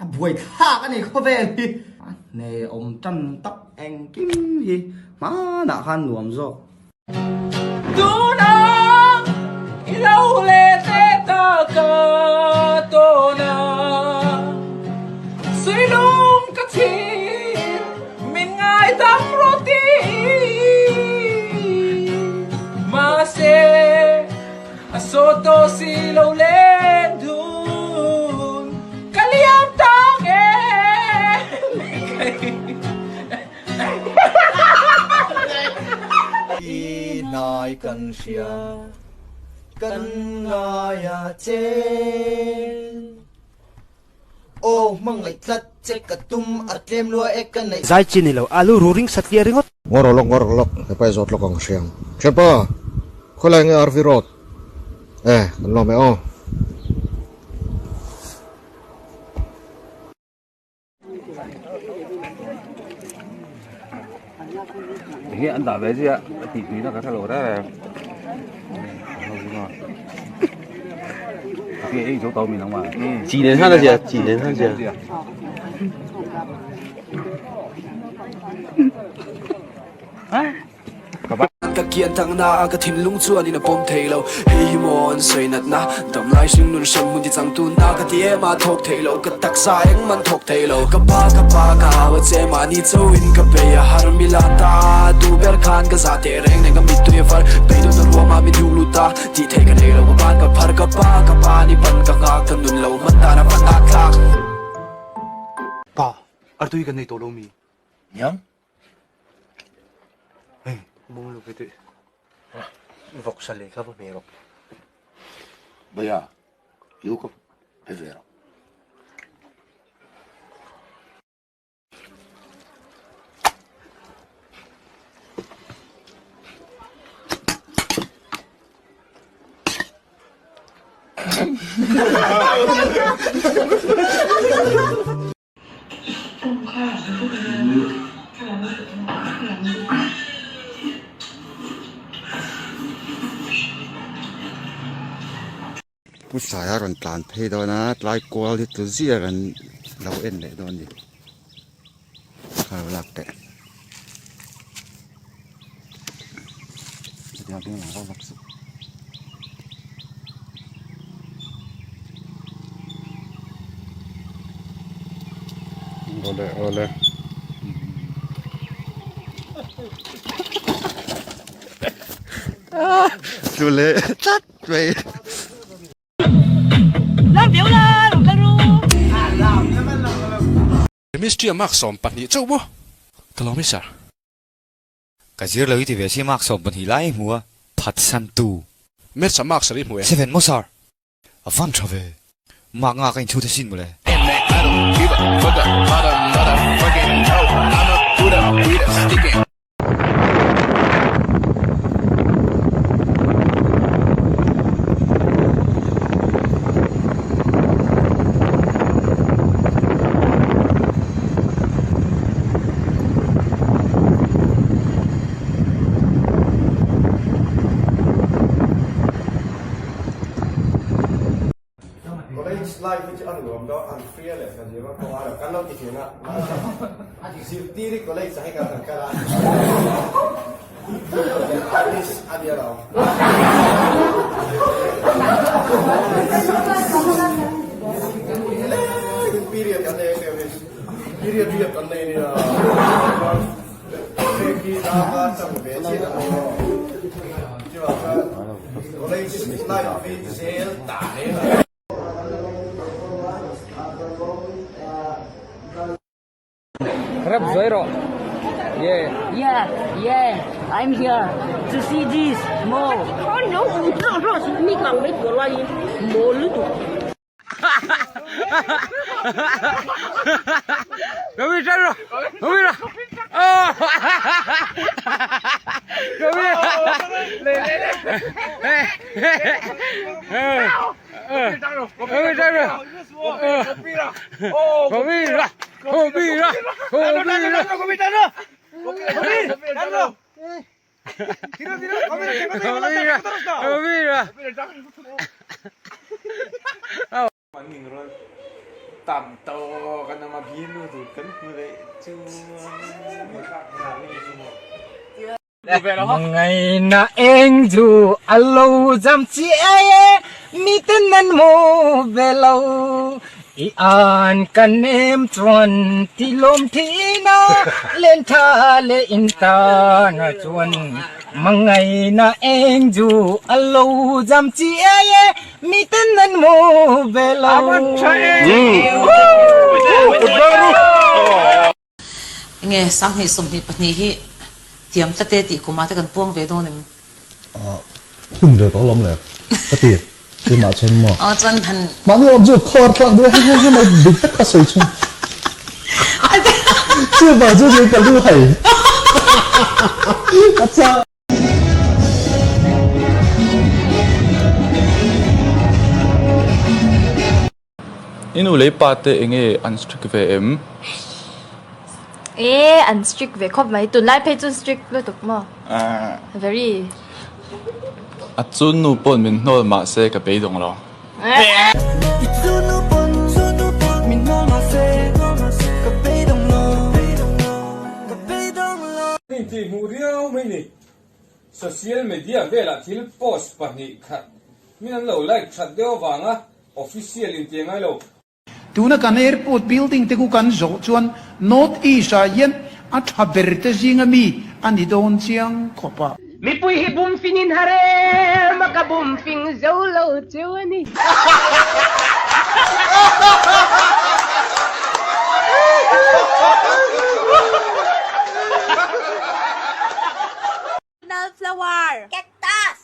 A buaithlak a ni khawvel hi. A hne awm tan tak engkim hi hmanah khan nuam zawk. Tuna i lo leh teh ta ka tawn a, suilung ka chhir min ngaidam rawh ti mahse a sawt tawh si lo len dun ka liam ta nge I hnai kan hria, kan ngai a che. Aw hmangaih tlat che ka tum a tlem lua e ka neih. Zai chi ni lo, alu ru ring satliah ringawt. Ngawr lawk ngawr lawk, hepa i zawt lawk ang hriang. Thianpa, khawilai nge RV road? E, kan lawm e aw. Enge an dah ve zia a tih tuina ka hrelo reng reng. Ei zo tau mi nang ma. Chi nen khan a zia, chi nen khan zia. Ka kian thangna a ka thinlung chuanin a pawm thei lo Hei hi maw an sawi natna Damlai hringnun hrem hmun ti changtu na ka ti em a thawk thei lo Ka taksa engman thawk thei lo Ka pa ka pa ka hau a che mahni chauhin ka bei a har mila ta Duh ber khan ka zah teh reng nen ka mittui a far Beidawn a ruam a min hnuk lut ta Tih theih ka nei lo ka ban ka phar Ka pa ka pa ni ban ka nghak ka nun lo hman dan a van ah thlak. Pa, artui kan nei tawh lo mi? Niang. Hei, mung lu ke tui. Vawk sa leh kha va hmeh rawh. Baya, iu ka pe ve rawh. Pu Saia rawn tlan phei dawn a tlai kual hi tu zia kan lo en leh dawn a ni ka lo lak teh Awle awle. Chu leh tlat mai. Chemistry a mark 12 chauh maw? Ka lawm hi sir. Ka zir lo i ti ve si mark 12 lai i hmu a, phatsan tu. Maths a mark sarih hmu e. Seven maw sir? A van tha ve. Mark nga ka inchhut asin mawle. College life hi chu a nuam dawn an free a leh ka zir a kawng a lo kan lo ti thin a zirtir i college ah hi kan han kal a artist a nia lo. Period kan nei em em period riat kan nei nia heng hi laka chang ve chiah ang aw chuvang chuan college life hi zel ta reng a. Rap zuai rawh. Yeah. Yeah, yeah, I'm here to see this more. Tam tawp. Bialnu tur kan hmu leh chuan. Mangaina eng chu a lo zam chiai e, miten an hmu ve lo. I an ka nem chuan ti lawm thin a, len tha leh in tan a chuan. Mangaina eng chu a lo zam chiai e, miten an hmu ve lo. Enge 2022 hi thiam tlate tih kumah te kan puang ve dawn em? Hun ve tawh alawm le ka ti tunah chuan maw. Aw chuan han. Mahni awm chu khawr thlak duh a hei hei hei dik tak kha sawi chhung. Chuvang chu ka lu hai. Ka chak. I nu leh i pa te enge an strict ve em? E an strict ve khawp mai tunlai phei chu strict lutuk maw? Very. A chu nu pawn min hnawl mahse ka beidawng lo. Intih hmuh riau mai ni. Social media velah thil post pahnih khat min an lo like that deuh avanga Official in ti ngai lo. Tuna kan airport building te khu kan zawh chuan North East ah hian a tha ber te zinga mi a ni dawn chiang khawp a. Mipui hi bum fingin har em a, ka bum fing zo lo cheu a ni. Flower. Cactus.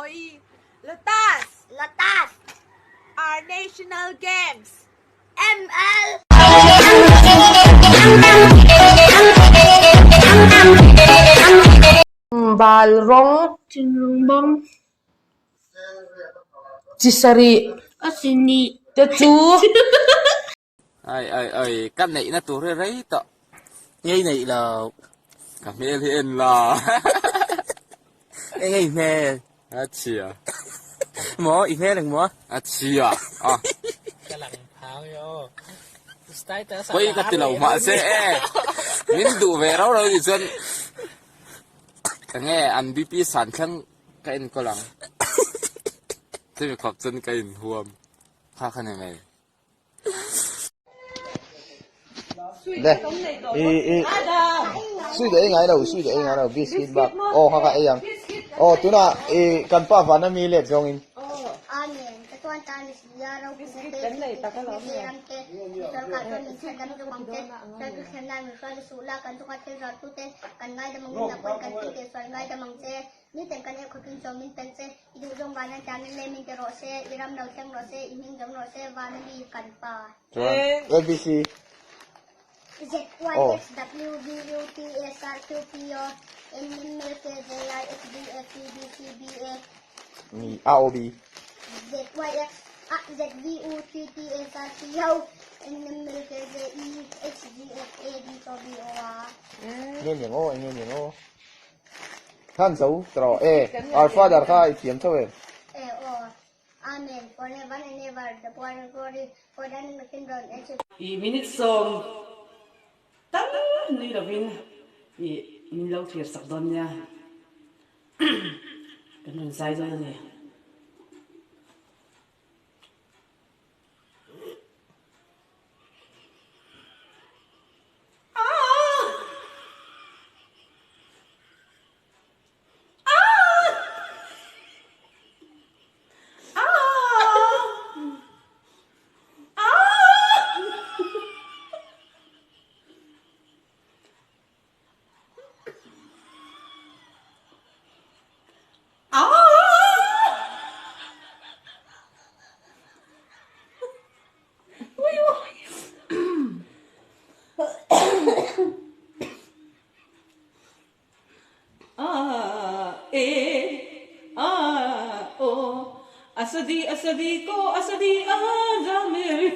Oi. Lotus. Lotus. Our national games. ML. Bal rawng. Chingrungbawm. Chisarih. A sinih. Te chu. Ai ai ai ka neihna tur hi rei tawh ngei neih lo ka hmel hi en la eng i hmel a chhia maw i hmel eng maw a chhia a ka lang phang i aw pawi ka ti lo mahse e min duh ve rau rau nih chuan enge an BP san thleng ka enkawl ang chumi khawp chuan ka inhuam kha kha ni mai. Le i i sui de ei ngai lo sui de ei ngai lo biscuit bak aw kha kha ei ang aw tuna i kan pa van ami let zawng in Miten kan euh khakin chaw min pen che, i duh zawng van an tangin le min ti rawh se, i ram lo thleng rawh se, i hming zawm rawh se, van a mi kan pa. Chuan ABC. Z Y X W V U T S R Q P O N M L K J I X D A C B C B A. Mi A O B. Z Y X A Z V U T T S R C O N M L K J E H G F A D C B O R. Nge niang aw, enge niang aw. Khan zo tawh e, our father kha i thiam tho em? E aw, Amen, forever and ever, the power and glory, for the and kingdom and to. I minute sawm tal nui lovin i min lo thlir sak dawn nia, kan rawn zai dawn a ni. Asadi asadi ko asadi a ja mere.